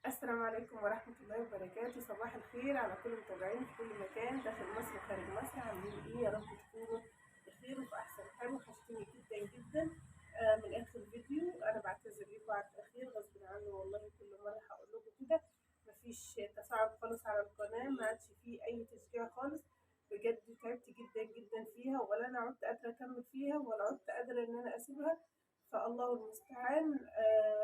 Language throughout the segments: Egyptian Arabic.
السلام عليكم ورحمة الله وبركاته. صباح الخير على كل متابعين في كل مكان داخل مصر وخارج مصر. عاملين ايه؟ يا رب تكونوا بخير وفي احسن حال. وحشتوني جدا جدا من اخر فيديو. انا بعتذر لكم على التأخير غصب عني والله، كل مرة هقول لكم كده. مفيش تفاعل خالص على القناة، ما عادش فيه اي تشجيع خالص. بجد تعبت جدا جدا فيها، ولا انا عدت قادرة اكمل فيها ولا عدت قادرة ان انا اسيبها، فالله المستعان.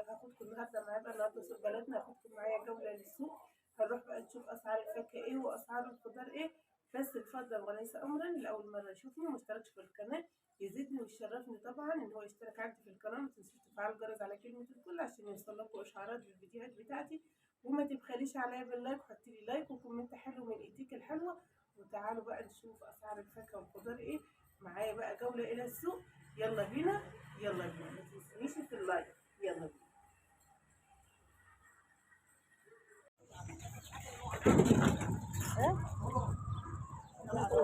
هاخدكم النهارده معايا بقى، النهارده سوق بلدنا، هاخدكم معايا جولة للسوق. هنروح بقى نشوف اسعار الفاكهة ايه واسعار الخضار ايه. بس اتفضل وليس امرا، لاول مرة يشوفني وما اشتركش في القناة يزيدني ويشرفني طبعا ان هو يشترك عندي في القناة. ما تنسوش تفعلوا الجرس على كلمة الكل عشان يوصل لكم اشعارات بالفيديوهات بتاعتي، وما تبخليش عليا بال like، حطي لي like و comment حلو من ايديك الحلوة. وتعالوا بقى نشوف اسعار الفاكهة والخضار ايه. معايا بقى جولة الى السوق، يلا بينا يلا بينا، ما تنسونيش في ال like، يلا بينا.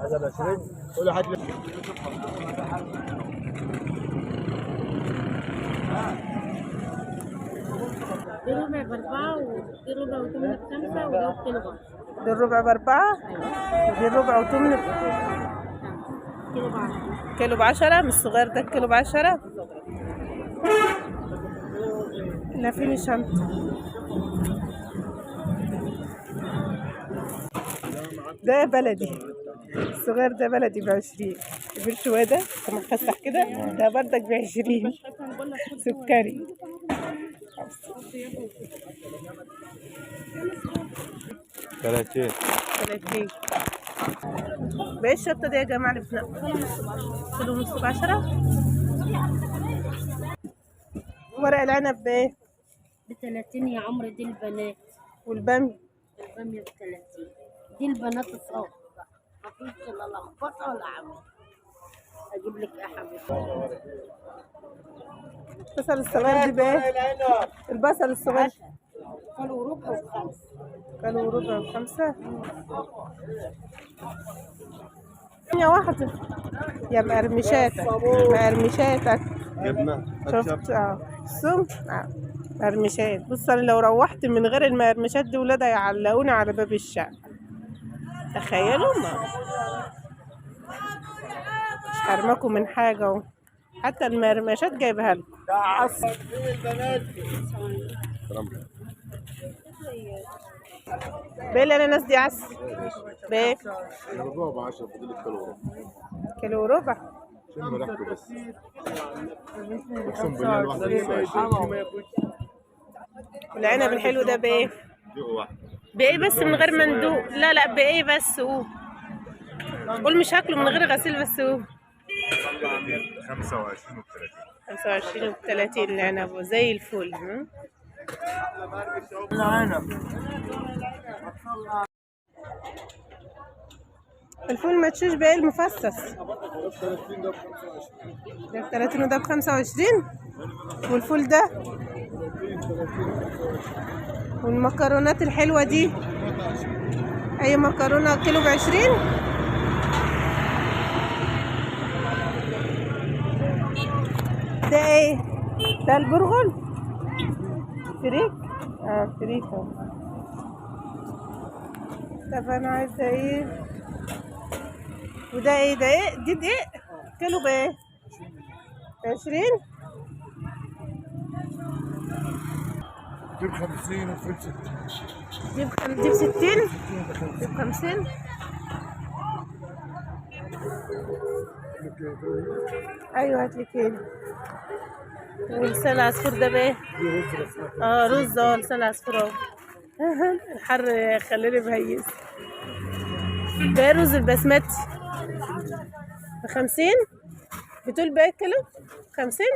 هذا ب 20 كل حد. دي ربع بأربعة ودي ربع وتمن بخمسة وده بكيلو بعشرة. دي الربع بأربعة ودي الربع وتمن كيلو بعشرة. كيلو بعشرة. من الصغير ده كيلو بعشرة. لا فين الشنطة؟ ده بلدي الصغير ده بلدي ب20. كبير شوية ده مفسح كده، ده بردك ب20. سكري 30 30. بايه الشطة دي يا جماعة اللي بتنقل؟ كيلو ونص ب10. ورق العنب بايه؟ ب30 يا عمرو. دي البنات. والبامية؟ البامية ب30. دي البنات الصغار بقى، مفيش لا لخبطة ولا عمل. أجيب لك إيه يا حبيبتي؟ البصل الصغير دي بايه؟ البصل الصغير كيلو وربع وخمسة. كيلو وربع وخمسة. يا واحدة يا مقرمشاتك مقرمشاتك. جبنة شفت؟ الثوم مقرمشات. بص انا لو روحت من غير المقرمشات دي ولادها يعلقوني على باب الشقة، تخيلوا. ما مش حرمكم من حاجة اهو، حتى المقرمشات جايبها لكم. بايه الاناناس دي عسل؟ بايه؟ ربع ب10 فاضل كيلو وربع. كيلو وربع. شم ريحته بس، اقسم بالله الواحدة لسه 20. والعنب الحلو ده بايه؟ بايه بس من غير ما ندوق؟ لا لا بايه بس قول، قول مش هاكله من غير غسيل بس قول. 25 و30. 25 و30 العنب زي الفل. الفول مدشوش بايه المفصص؟ ده ب 30 وده ب 25. والفول ده والمكرونات الحلوة دي، أي مكرونة كيلو ب20. ده ايه؟ ده البرغل فريك؟ فريك. طب انا عايزة ايه؟ وده ايه؟ ده ايه؟ دي دقيق كيلو بايه؟ 20. دي ب50 وفي 60. دي ب60، دي ب50. ايوه هاتلي كيلو. ولسان العصفور ده بايه؟ رز. لسان العصفور اهو. الحر خلاني مهيس. ده رز البسمتي ب50. بتقول بايه كيلو؟ 50.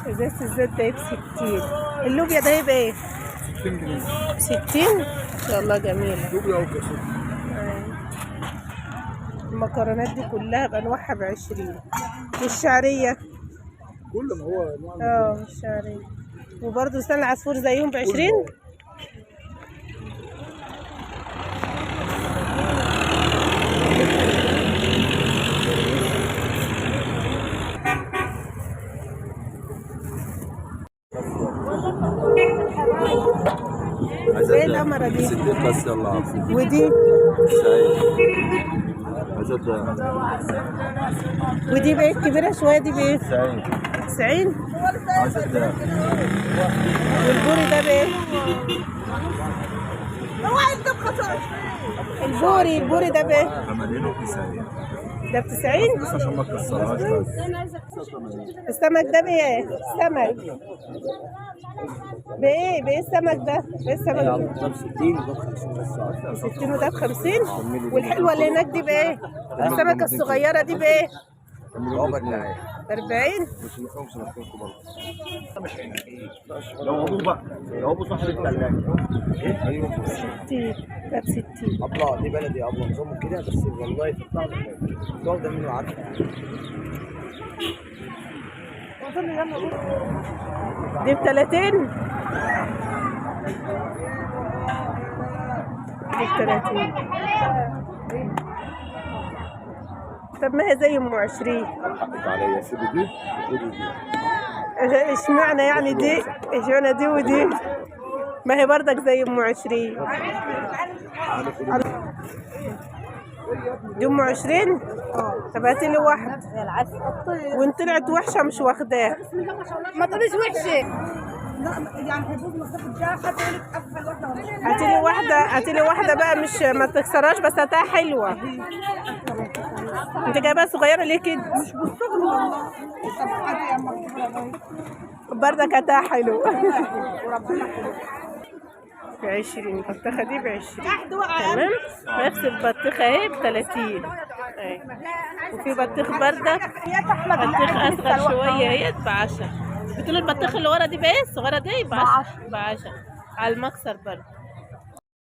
ازازة الزيت ده ب60. اللوبيا ده يبقى ايه؟ 60 جنيه. 60؟ ان شاء الله جميلة. لوبيا وكاسات. المكرونات دي كلها بأنواعها ب20. والشعرية كل ما هو انواع. الشعرية. وبرده لسان العصفور زيهم ب20. دي؟ 60 بس. يلا عبد. ودي؟ 90. ودي بايه كبيرة شوية؟ دي بايه؟ 90. 90. 10. والبوري ده بايه؟ البوري ده بايه؟ 80 و90. ده ب 90؟ بس عشان ما تكسرهاش بس. السمك ده بايه؟ السمك بايه؟ بايه السمك ده؟ بايه السمك ده؟ ده ب 60 وده ب 50 بس. 60 وده ب 50. والحلوه اللي هناك دي بايه؟ السمكة الصغيرة دي بايه؟ ب 40. لو ابوه بقى، لو ابوه صاحب الثلاجة. ايوه. 60 ده ب 60. ابله دي بلدي يا ابله، نظامه كده بس والله في الطعم الطعم ده منه عارفه يعني. دي ب 30. دي ب 30. طب ما هي زي ام 20. حقك عليا، سيبي دي وخدي دي. اشمعنى يعني دي؟ اشمعنى دي ودي؟ ما هي بردك زي ام 20. دي ام 20. طب هاتي لي واحدة، وان طلعت وحشة مش واخداها. ما تقوليش وحشة. هاتي لي واحدة، هاتي لي واحدة بقى، مش ما تكسرهاش بس هاتها حلوة. انت جايباها صغيرة ليه كده؟ مش بالصغر والله. بردك هاتها حلوة. ب20 البطيخة دي ب20. تمام. نفس البطيخة اهي ب30 اهي. وفي بطيخ بردك، بطيخ اصغر شوية اهي ب10. بتقول البطيخ اللي ورا دي بايه؟ الصغيرة دي ب10. ب10 على المكسر برضه.